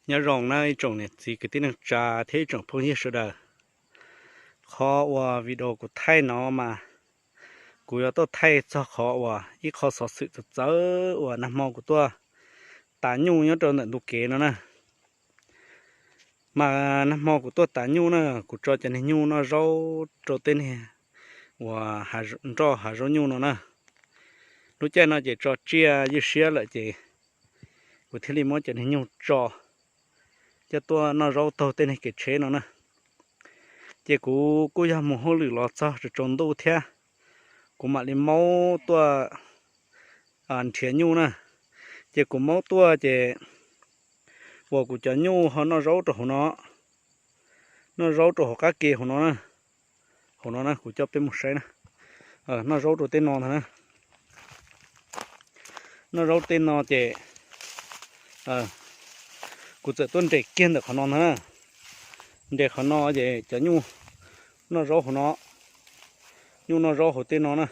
Nyob zoo na ib tsoom niam txiv kwv tij neej tsa thiab ib tsoom phooj ywg sawv daws. Qhov uas video kuv thaij no mas kuv yuav tuaj thaij txog qhov uas ib qho xov xwm txawv txawv uas nag hmo kuv tuaj tav nyuj nyob rau ntawm ntu kev no na. Mas nag hmo kuv tuaj tav nyuj na, kuv tso cov niag nyuj noj zaub rau tej niag uas nroj hav zaub nyuj no na. Lub caij no ces tso tsiaj ywj siab lawm ces kuv thiaj li muab cov niag nyuj tso coj tuaj noj zaub taug tej niag kev tsheb no na. Ces kuv kuj yog mus hauj lwm los txog tsaus ntuj thiab, kuv mam li maub tuaj nrhiav nyuj na. Ces kuv maub tuaj ces uas kuv cov nyuj ho noj zaub rau hauv no, noj zaub rau hauv qab ke hauv no na. Hauv no na, kuv coj peb mus saib na. Noj zaub rau tej no ntag na. Noj zaub tej no ces kuv txawm tuaj nres kiag ntawm qhov no ntag na. Nres qhov no ces cov nyuj noj zaub hauv no, nyuj noj zaub hauv tej no na.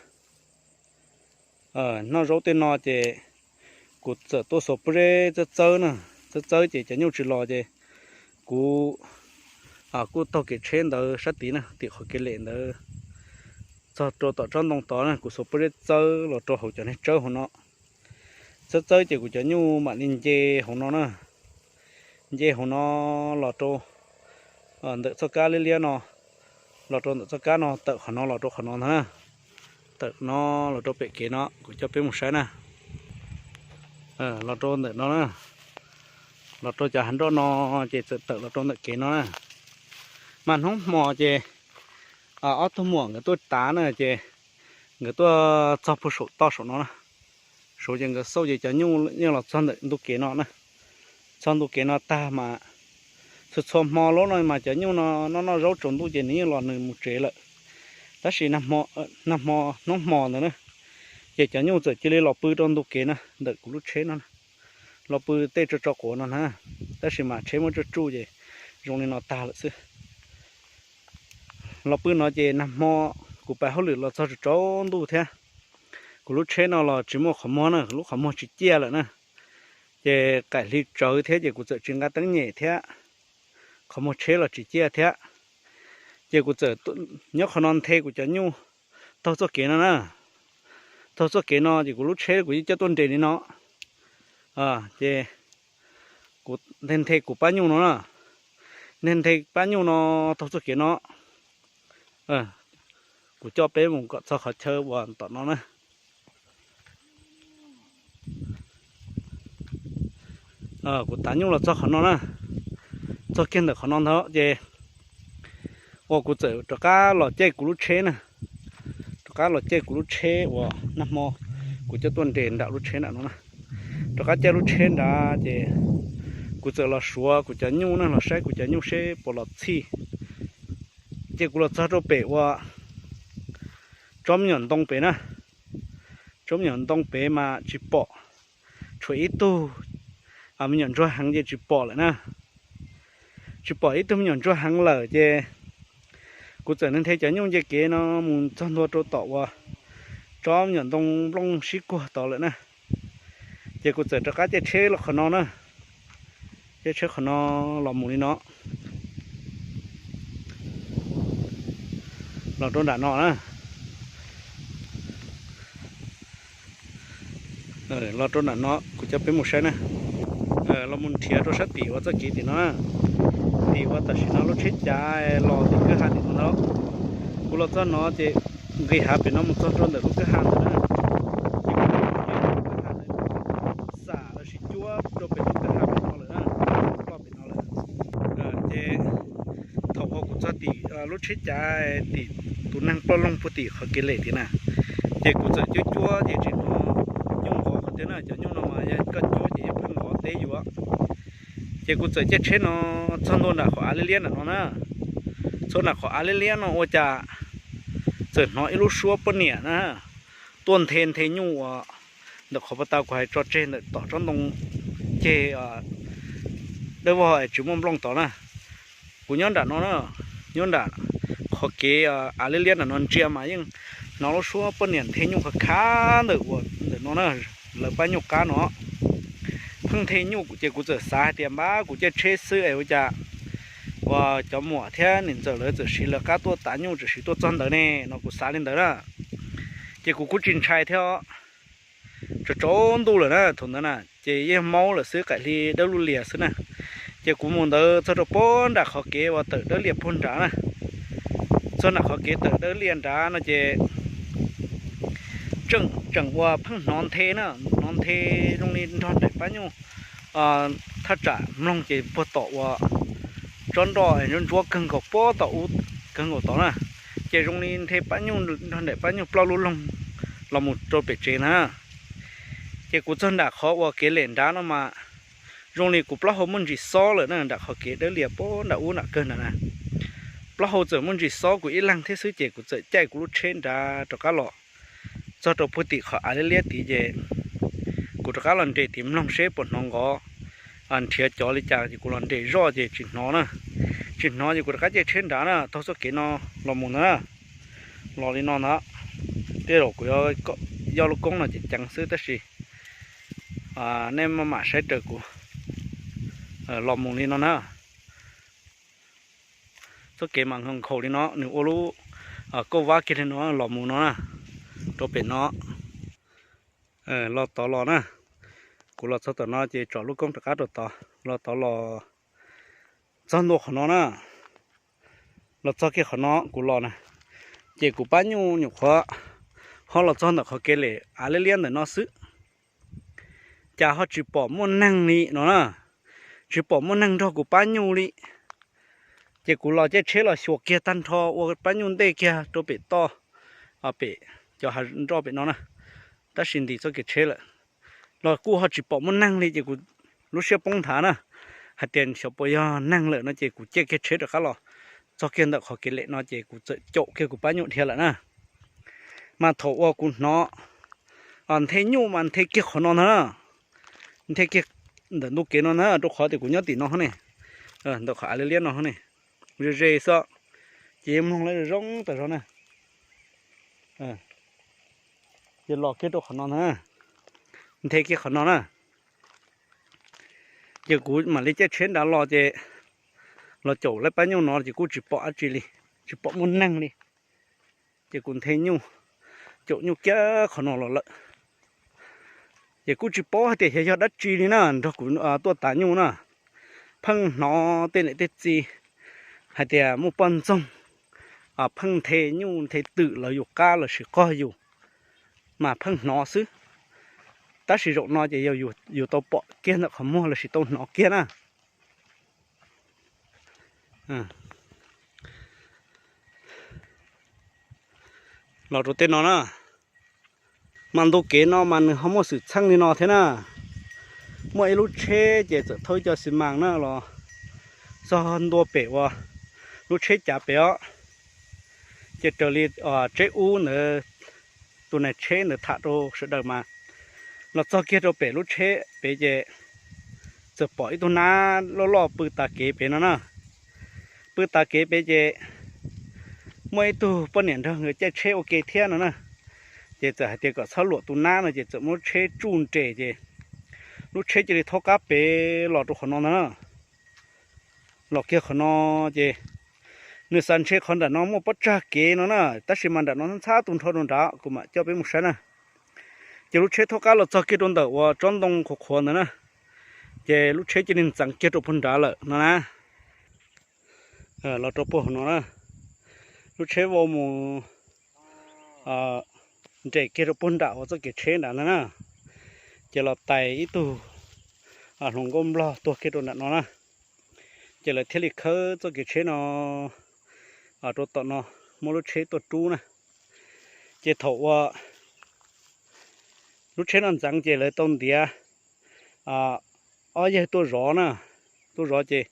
Noj zaub tej no ces kuv txawm tuaj xuas pob zeb txawb txawb na, txawb txawb ces cov nyuj tsis los ces kuv kuj taug kev tsheb ntawd sab tid na, tim qhov kev lem ntawd txog rau tom tsob ntoo tod na, kuv xuas pob zeb txawb los rau hauv cov niag tsawb hauv no. Txawb txawb ces kuv cov nyuj mam li nce hauv no na, nce hauv no los rau ntawm txoj kab liab liab no, los rau ntawm txoj kab no, tawm qhov no los rau qhov no ntag na. Tawm no los rau pem kev no, kuv coj peb mus saib na. Los rau ntawm no na, los rau cov hav nroj no ces txawm tawm los rau ntawm kev no na. Mas hnub hmo ces ob tug muam nkawd tuaj tav na ces nkawd tuaj txog puag saum toj saum no na. Saud ces nkawd xauj ces cov nyuj yeej los txog ntawm ntu kev no na. Txog ntu kev no tag mas txhua txhua hmo lub no mas cov nyuj no noj noj zaub tsaus ntuj ces nws yeej los nws mus tsev lawm. Tab sis nag hmo, hnub hmo ntawd na, ces cov nyuj txawm cia li los pw rau ntu kev na, ntawm kuv lub tsheb no, los pw tej tso tso quav no na. Tab sis mas tsheb muab tsuj tsuj ces zoo li no tag lawm xwb. Los pw no ces nag hmo kuv pais hauj lwm los txog tsaus ntuj thiab, kuv lub tsheb no los tsis muaj qhov muag na, lub qhov muag tsis ciaj lawm na. Ces qaim hli tsawv thiab ces kuv txawm tsis nqa teeb nyem thiab, qhov muag tsheb los tsis ciaj thiab. Ces kuv txawm nyob qhov no nthe kuv cov nyuj taug txoj kev no na. Taug txoj kev no ces kuv lub tsheb kuv yeej coj tuaj nres li no. Ces kuv nthe nthe kuv pab nyuj no na, nthe nthe pab nyuj no taug txoj kev no. Kuv coj peb mus kom txog qhov chaw uas tom no na. Kuv tav nyuj los txog qhov no na, txog kiag ntawm qhov no ntag ces uas kuv txawm rov qab los caij kuv lub tsheb na, rov qab los caij kuv lub tsheb uas nag hmo kuv coj tuaj nres nram lub tsheb nram no na. Rov qab caij lub tsheb nrad ces kuv txawm los suav kuv cov nyuj na, los saib kuv cov nyuj seb puas los txhij. Ces kuv los txog rau pem uas tsob me nyuam ntoo pem na, tsob me nyuam ntoo pem mas tsis pom, tshuav ib tug me nyuam ntsuag heev ces tsis pom lawm na. Tsis pom ib tug me nyuam ntsuag heev lawm ces kuv txawm nthe cov nyuj nce kev no mus txog ntua rau tom uas tsob me nyuam ntoo nplooj sib kuag tod lawm na. Ces kuv txawm rov qab caij tsheb los qhov no na, caij tsheb qhov no los mus li no, los rau nram no na. Los rau nram no kuv coj peb mus saib na. Los mus nrhiav rau sab tim uas txoj kev tim no na, tim uas tam sim no lub tsheb cav los tim kwj ha tim no ntag. Kuv los txog no ces nqis hav pem no mus txog rau ntawm lub kwj ha ntawd na. Ces kuv kwj ha ntawd xam los sis cuab rau pem lub kwj ha pem no lawm na, ploj pem no lawm. Ces thaum uas kuv txog tim lub tsheb cav tim tus neeg ploj loog puag tim qhov kev lem tim na, ces kuv txawm cuab cuab ces tseem hnov nyuj nqov qhov twg na, cov nyuj no mas yog koj cuab ces yeej pheej nqov teb yus. Ces kuv txawm caij tsheb no txog ntua nram qhov av liab liab nram no na. Txog nram qhov av liab liab no ua cas txawm hnov ib lub suab poj niam na tuaj nthe nthe nyuj uas ntawm qhov pas tas kuv hais tso tseg ntawm tom tsob ntoo ceg dawb vog es tsis muaj nplooj tod na. Kuv nyob nram no na, nyob nram qhov kev av liab liab nram no ntsia mas yeej hnov lub suab poj niam nthe nyuj khav khav ntawm uas ntawm no na, lawv pab nyuj qab no. nthe nyuj ces kuv txawm xav hais tias npab kuv caij tsheb xwb es ua cas uas cov muam thiab niam ntxawm lawv txawm siv lawv qab tuaj tav nyuj txawm siv tuaj txog ntawd ne no kuv xav li ntawd na. Ces kuv kuj tsis ntshai thiab os. Tsaus tsaus ntuj lawm na thaum ntawd na, ces yeej maub lawm xwb qaim hli dawb lub lias xwb na. Ces kuv mus ntawd txog rau puag nram qhov kev uas tawm dawb lias puag nrad na. Txog nram qhov kev tawm dawb lias nrad no ces tseem tseem uas pheej hnov nthe na, hnov nthe zoo li nrog nraim pab nyuj. Thaj tsam mloog ces puag tom uas tsob nroj ntsuab ntsuab kawg nkaus puag tom ub kawg nkaus tod na. Ces zoo li nthe pab nyuj nrog nraim pab nyuj plaub lub loog los mus rau pem tsev na. Ces kuv txog nram qhov uas kev lem nrad no mas zoo li kuv plaub hau muaj ntsis xob lawm na, nram qhov kev dawb lias puag nram ub nram kawg nrad na. Plaub hau txawm muaj ntsis xob kuv ib leeg thiab xwb ces kuv txawm caij kuv lub tsheb nrad rov qab los txog rau puag tim qhov av liab liab tid ces kuv rov qab los nres tid mloog seb puas hnov nkov nrhiav cov li cas ces kuv los nres zoj ces tsis hnov na. Tsis hnov ces kuv rov qab caij tsheb nrad na taug txoj kev no los mus ntag na. Los li no ntag. Tej zaum kuv yog lub koob no ces ceev xwb tab sis nej maj mam saib raws kuv los mus li no na. Txoj kev mas nkhaus nkhaus li no, nws ua lub kauj vab kiag li no los mus no na, rau pem no, los tod los na. Kuv los txog tom no ces tsom lub koob rov qab rau tod, los tod los txog ntua qhov no na. Los txog kiag qhov no kuv los na, ces kuv pab nyuj nyuam qhuav ho los txog ntawm qhov kev lem av liab liab ntawm no xwb, cas ho tsis pom muaj neeg li no na. Tsis pom muaj neeg nrog kuv pab nyuj li. Ces kuv los caij tsheb los xyuas kiag tag nrho ua pab nyuj ntej kiag rau pem toj, pem cov hav nroj pem no na, tab sis ntis txoj kev tsheb lawm, los kuj ho tsis pom muaj neeg li ces kuv lub siab poob nthav na, hais tias xyov puas yog neeg lawm no ces kuv caij kiag tsheb rov qab los txog kiag ntawm qhov kev lem no ces kuv txawm caum kiag kuv pab nyuj dhia lawm na. Mas thaum uas kuv hnov nthe nyuj mas nthe kiag qhov no ntag na, nthe kiag ntawm ntu kev no ntag, rau qhov tias kuv nyob tim no ne, ntawm qhov av liab liab no ne, ze ze xwb, ces yeej mloog lawv zoo tas zog na. Ces los kiag rau qhov no ntag, nthe kiag qhov no na. Ces kuv mam li caij tsheb nrad los ces los caum lawv pab nyuj no ces kuj tsis pom dab tsi li, tsis pom muaj neeg li. Ces kuv nthe nyuj, caum nyuj kiag qhov no los lawm. Ces kuj tsis paub hais tias xyov yog dab tsi li na, nrog kuv tuaj tav nyuj na, pheej hnov tej niam tej txiv hais tias muaj poj ntxoog pheej nthe nyuj nthe twm los yus qab los sis qog yus, mas pheej hnov xwb. Tab sis zaum no ces yog yus tau pom kiag ntawm qhov muag los sis tau hnov kiag na. Los rau tej no na, mas ntu kev no mas nws ho muaj xwm txheej li no thiab na. Muaj ib lub tsheb ces txawm thauj ib co xi mas na los txog ntua pem uas lub tsheb cav pem os. Ces raws li tsheb ub ntawd, tus nais tsheb ntawd tham rau sawv daws mas los txog kiag rau pem lub tsheb pem ces txawm pom ib tug nab loj loj pw tas kev pem no na. Pw tas kev pem ces muaj ib tug poj niam nrog nkawd caij tsheb ua ke thiab no na. Ces txawm hais tias kom txhob luam tus nab no ces txawm muab lub tsheb tsuj nres ces lub tsheb cia li thaub qab pem los rau qhov no ntag na. Los kiag qhov no ces nws xav ntshe qhov nram no muaj pob tsag kev no na, tab sis mas nram no ntxhab tus nrho rau nrad, kuv mam coj peb mus saib na. Ces lub tsheb thaub qab los txog kiag rau ntawm uas tsob ntoo qhuav qhuav ntawd na, ces lub tsheb cia li ntxeev kiag rau puag nrad lawm no na. Los rau puag no na, lub tsheb vau mus nres kiag rau puag nram uas txoj kev tsheb nrad ntag na. Ces los tais ib tug hluas nkauj nplog tuag kiag rau nram no na. Ces lawv thiaj li khawb txoj kev tsheb no rau tom no, muab lub tsheb tuaj rub na. Ces thaum uas lub tsheb no ntxeev ces lawv tau ntiav ob yawg tuaj zov na. Tuaj zov ces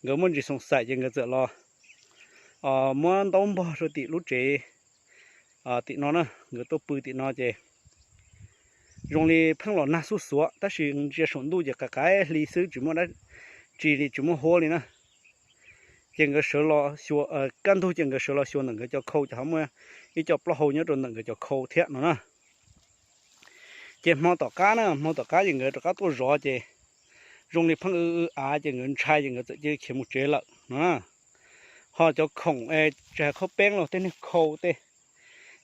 nkawd muaj ntsis xoo xaim ces nkawd txawm los muab ntaub npog rau tim lub tsev tim no na, nkawd tuaj pw tim no ces zoo li pheej los nag xuj xuav tab sis ntsia saum ntuj ces qav qav hli xwb tsis muaj dab tsi li, tsis muaj huab li na. Ces nkawd sawv los xyuas, kaj ntug ces nkawd sawv los xyuas ntawm nkawd cov khau ces ho muaj ib co plaub hau nyob rau ntawm nkawd cov khau thiab no na. Ces hmo tom qab na, hmo tom qab ces nkawd rov qab tuaj zov ces zoo li pheej w w av ces nkawd ntshai ces nkawd txawm cia li khiav mus tsev lawm no. Ho cov khoom tsis hais qhaub peeb los tej niag khau tej,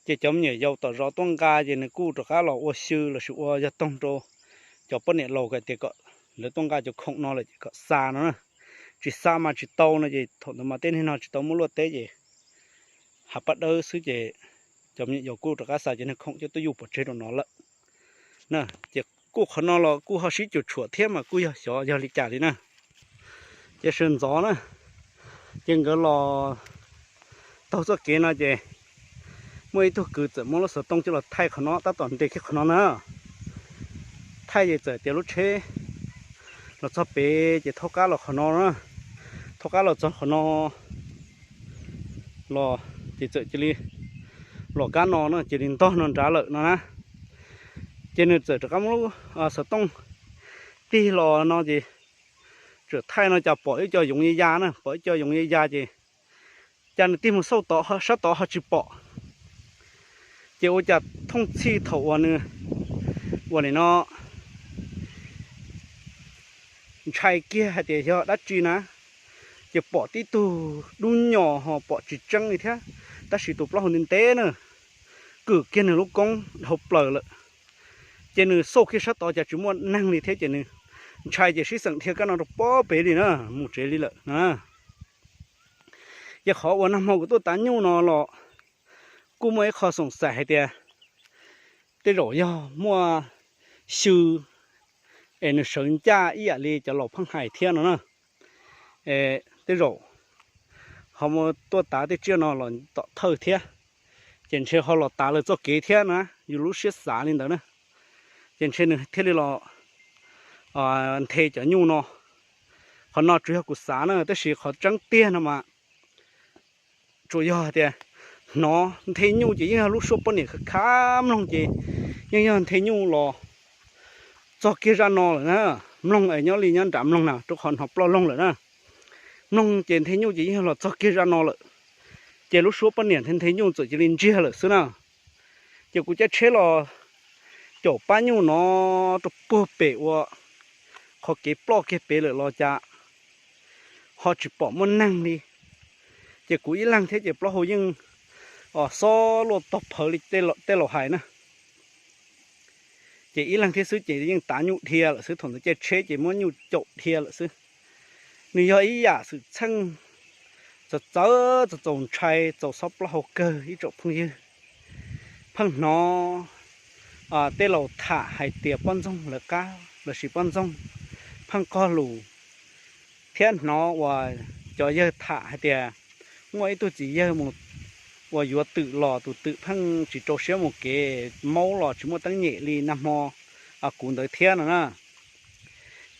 ces cov me nyuam yaus tom zos tuaj nqa ces nws kuj rov qab los ua xyw lossis ua yog toog rau cov poj niam laus kom tias kom lawv tuaj nqa cov khoom no lawm ces kom xa no na. Tsis xa mas tsis tau no ces thaum ntawd mas tej niag no tsis tau muaj luaj teb ces hav paj dawb xwb ces cov me nyuam yaus kuj rov qab xa cov niag khoom coj tuaj yuj pov tseg rau no lawm. Ces kuj qhov no los kuj ho sib cuam tshuam thiab mas kuj yog xyov yog li cas li na. Ces sawv ntxov na, ces nkawd los taug txoj kev no ces muaj ib tug kwv txawm muab lub xov tooj coj los thaij qhov no tab tom nres kiag qhov no na. Thaij ces txawm tias lub tsheb los txog pem ces thaub qab los qhov no na, thaub qab los txog qhov no los ces txawm cia li los kab no na, cia li ntog no nrad lawm no na. Ces nws txawm rov qab muab lub xov tooj tig los no ces txawm thaij no cas pom ib co yoov ya ya na, pom ib co yoov ya ya ces cas nws tig mus xauj tod sab tod ho tsis pom. Ces ua cas thooj txhij thaum uas nws ua li no ntshai kiag hais tias yog dab tsi na, ces pom tib tug dub nyos ho pom tsis tseeb li thiab, tab sis tus plaub hau ntev ntev na, kwm kiag nws lub koob dhau plaws lawm. Ces nws xauj kiag sab tod cas tsis muaj neeg li thiab ces nws ntshai ces sib xeem dhia kab no rau pob pem li na, mus tsev li lawm na. Ces qhov uas nag hmo kuv tuaj tav nyuj no los kuj muaj ib qho xoom xaim hais tias tej zaum yog muaj xyw es nws sawv ncaj ib yam li cov laus pheej hais thiab no na. Tej zaum ho muaj tuaj tav tej tsiaj no los tom thawj thiab, ces ntshe ho los tav lawv txoj kev thiab na, yus lub siab xav li ntawd na. Ces ntshe nws thiaj li los nthe cov nyuj no. Qhov no tsuas yog kuv xav na, tab sis qhov tseeb tiag no mas tsuas yog hais tias hnov nthe nyuj ces yeej yog lub suab poj niam khav khav mloog ces yeej yog nthe nyuj los txog kiag zaj no lawm na. Mloog es nyob li nyob nram mloog na, rau qhov hnov ploj loog lawm na. Mloog ces nthe nyuj ces yeej yog los txog kiag zaj no lawm, ces lub suab poj niam nthe nthe nyuj txawm cia li ntsiag lawm xwb na. Ces kuv caij tsheb los caum pab nyuj no rau puag pem ua qhov kev ploj kiag pem lawm los cas ho tsis pom muaj neeg li. Ces kuv ib leeg thiab ces plaub hau yeej xob luaj tog phawv li tej laus hais na. Ces ib leeg thiab xwb ces yeej tav nyuj dhia lawm xwb, thaum ntawd caij tsheb ces muab nyuj caum dhia lawm xwb. Nws yog ib yam xwm txheej txawv txawv txaus ntshai txaus xob plaub hau kawg ib tsoom phooj ywg. Pheej hnov tej laus tham hais tias poj ntxoog lawv qab lossis poj ntxoog pheej qog lus, thiab hnov uas cov yawg tham hais tias muaj ib tug txiv yawg mus uas yuav twm los tus twm pheej tsis rau siab mus kev, maub los tsis muaj teeb nyem li nag hmo kuv ntawd thiab no na.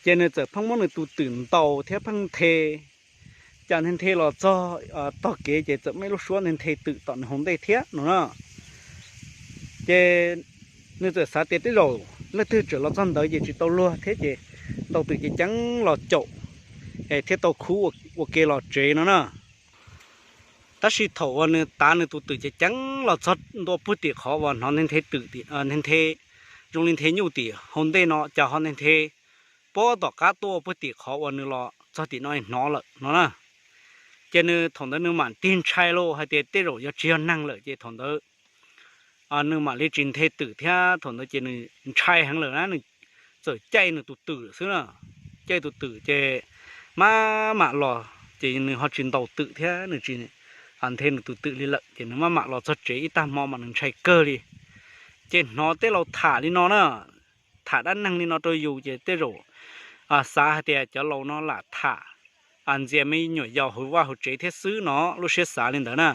Ces nws txawm pheej muab nws tus twm ntaus thiab pheej nthe, cas nthe nthe los txog tog kev ces txawm muaj ib lub suab nthe nthe twm tom nws hauv ntej thiab no na. Ces nws txawm xav tias tej zaum leej twg tseem los txog ntawd ces tsis tau luag thiab ces ntaus twm ceev ceev los caum es thiaj tau khub ua ke los tsev no na. Tab sis thaum uas nws tav nws tus twm ceev ceev los txog ntua puag tim qhov uas hnov nthe nthe twm, nthe nthe zoo li nthe nyuj tim hauv ntej no cas ho nthe nthe puag tom qab tuaj puag tim qhov uas nws los txog tim no hnov lawm no na. Ces nws thaum ntawd nws mam tig ntshai lauj hais tias tej zaum yuav tsis yog neeg lawm ces thaum ntawd nws mam li tsis nthe twm thiab. Thaum ntawd ces nws ntshai heev lawm na, nws txawm caij nws tus twm lawm xwb na. Caij tus twm ces maj mam los ces nws ho tsis ntaus twm thiab nws tsis nthe nws tus twm li lawm ces nws maj mam los txog tsev ib tag hmo mas nws ntshai kawg li. Ces hnov tej laus tham li no na, tham dab neeg li no rau yus ces tej zaum xav hais tias cov laus no lam tham ntxias me nyuam yaus hauv vaj hauv tsev thiab xwb no, lub siab xav li ntawd na.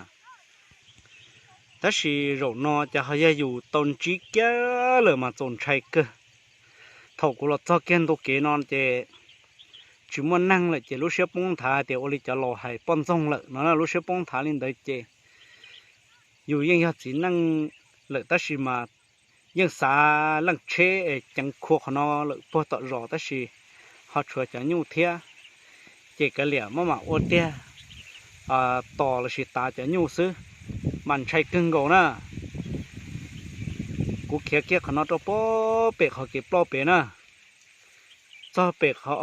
Tab sis zaum no ces ho yog yus tau ntsib kiag lawm mas txaus ntshai kawg. Thaum kuv los txog kiag ntu kev no ces tsis muaj neeg lawm ces lub siab poob nthav hais tias ua li cov laus hais poj ntxoog lawm no, lub siab poob nthav li ntawd ces yus yeej yog txiv neej lawm tab sis mas yeej xav leej tsheb es ceev khua qhov no lawm puag tom zos tab sis ho tshuav cov nyuj thiab, ces kav liam maj mam ua tiag tos lossis tav cov nyuj xwb, mas ntshai kawg nkaus na. Kuv khiav kiag qhov no rau puag pem qhov kev ploj pem na. txog pem qhov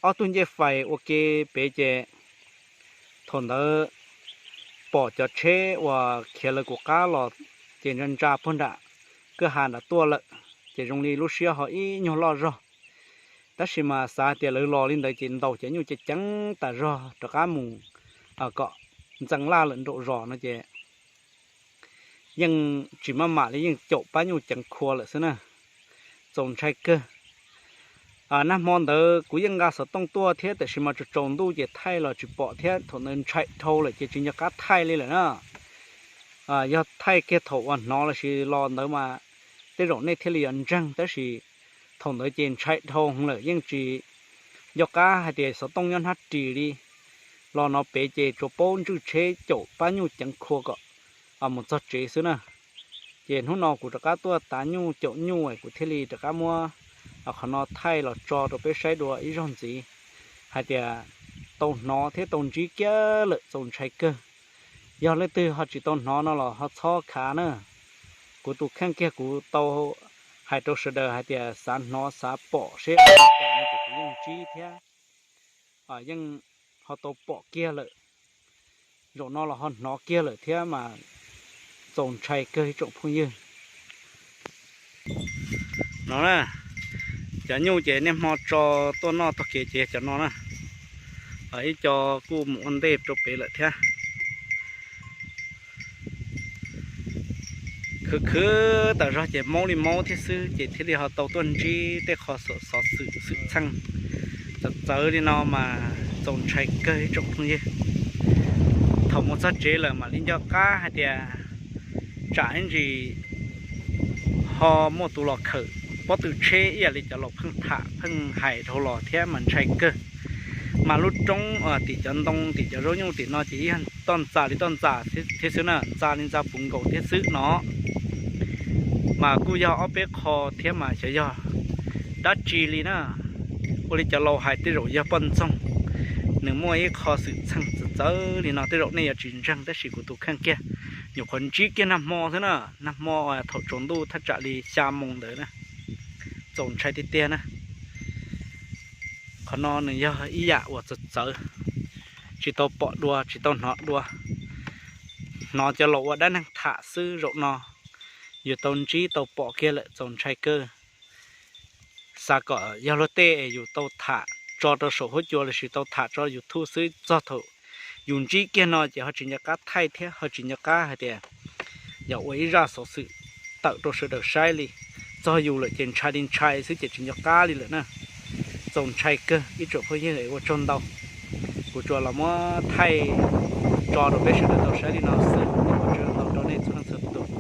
ob tug ncej fais ua ke pem ces thaum ntawd pom cov tsheb uas khiav lawv kuv qab los ces ntsa ntsa puag nram kwj ha nram tuaj lawm, ces zoo li lub siab ho ib nyuag loj zog. Tab sis mas xav tias lawv los li ntawd ces ntaus cov nyuj ceev ceev tas zog rov qab mus kom ntxeev laj lawm nraum zos no ces yeej tsis maj mam li, yeej caum pab nyuj ceev khua lawm xwb na. Txaus ntshai kawg. Nag hmo ntawd kuv yeej nqa xov tooj tuaj thiab, tab sis mas tsaus tsaus ntuj ces thaij los tsis pom thiab, thaum ntawd ntshai dhau lawm ces tsis nco qab thaij li lawm na. Yog thaij kiag thaum uas hnov los sis los ntawd mas tej zaum nej thiaj li yuav ntseeg, tab sis thaum ntawd ces ntshai dhau lawm yeej tsis nco qab hais tias xov tooj nyob hnab ris li. Los no pem ces tsuas paub ntswj tsheb caum pab nyuj ceev khua kom mus txog tsev xwb na. Ces hnub no kuv rov qab tuaj tav nyuj caum nyuj es kuv thiaj li rov qab muab qhov no thaij los tso rau peb saib dua ib zaug ntxiv hais tias tau hnov thiab tau ntsib kiag lawm, txaus ntshai kawg. Yog leej twg ho tsis tau hnov no los ho txhob khav na. Kuv tus kheej kiag kuv tau hais rau sawv daws hais tias xav hnov xav pom seb, kuv yeej ntsib thiab yeej ho tau pom kiag lawm. Zaum no los ho hnov kiag lawm thiab mas txaus ntshai kawg ib tsoom phooj ywg. No na, cov nyuj ces niaj hmo tso tuaj noj tog kev ces cov no na, ib co kuj mus ua ntej rau pem lawm thiab. Khwv khwv tas zog ces maub li maub thiab xwb ces thiaj li ho tau tuaj ntsib tej qho xov xwm xwm txheej txawv txawv li no mas txaus ntshai kawg ib tsoom phooj ywg. Thaum mus txog tsev lawm mam li nco qab hais tias tsam ib ntsis ho muaj tus los khawm pob tw tsheb ib yam li cov laus pheej tham pheej hais dhau los thiab mas ntshai kawg. Mas lub roob tim cov ntoo tim cov zaub nyuj tim no ces yog toj ntxas li toj ntxas thiab xwb na, ntxa li ntxa puv nkaus thiab xwb no. Mas kuj yog ob peb qho thiab mas xyov yog dab tsi li na. Ua li cov laus hais tej zaum yog poj ntxoog, nws muaj ib qho xwm txheej txawv txawv li no tej zaum nej yuav tsis ntseeg tab sis kuv tus kheej kiag nyuam qhuav ntsib kiag nag hmo xwb na. Nag hmo thaum tsaus ntuj thaj tsam li xya moos ntawd na, txaus ntshai tiag tiag na. Qhov no nws yog ib yam uas txawv txawv, tsis tau pom dua tsis tau hnov dua, hnov cov laus ua dab neeg tham xwb. Zaum no yus tau ntsib tau pom kiag lawm txaus ntshai kawg. Xav kom yog luag tej es yus tau tham tso rau saum huab cua lossis tau tham tso YouTube xwb, txog thaum yus ntsib kiag no ces ho tsis nco qab thaij thiab ho tsis nco qab hais tias yog ua ib zaj xov xwm tawm rau sawv daws saib li. Txog yus lawm ces ntshai li ntshai xwb ces tsis nco qab li lawm na. Txaus ntshai kawg ib tsoom phooj ywg, ua tsaug ntau. Kuv tsuas los muab thaij tso rau peb sawv daws tau saib li no xwb, ua tsaug ntau rau nej txhua leej txhua tus.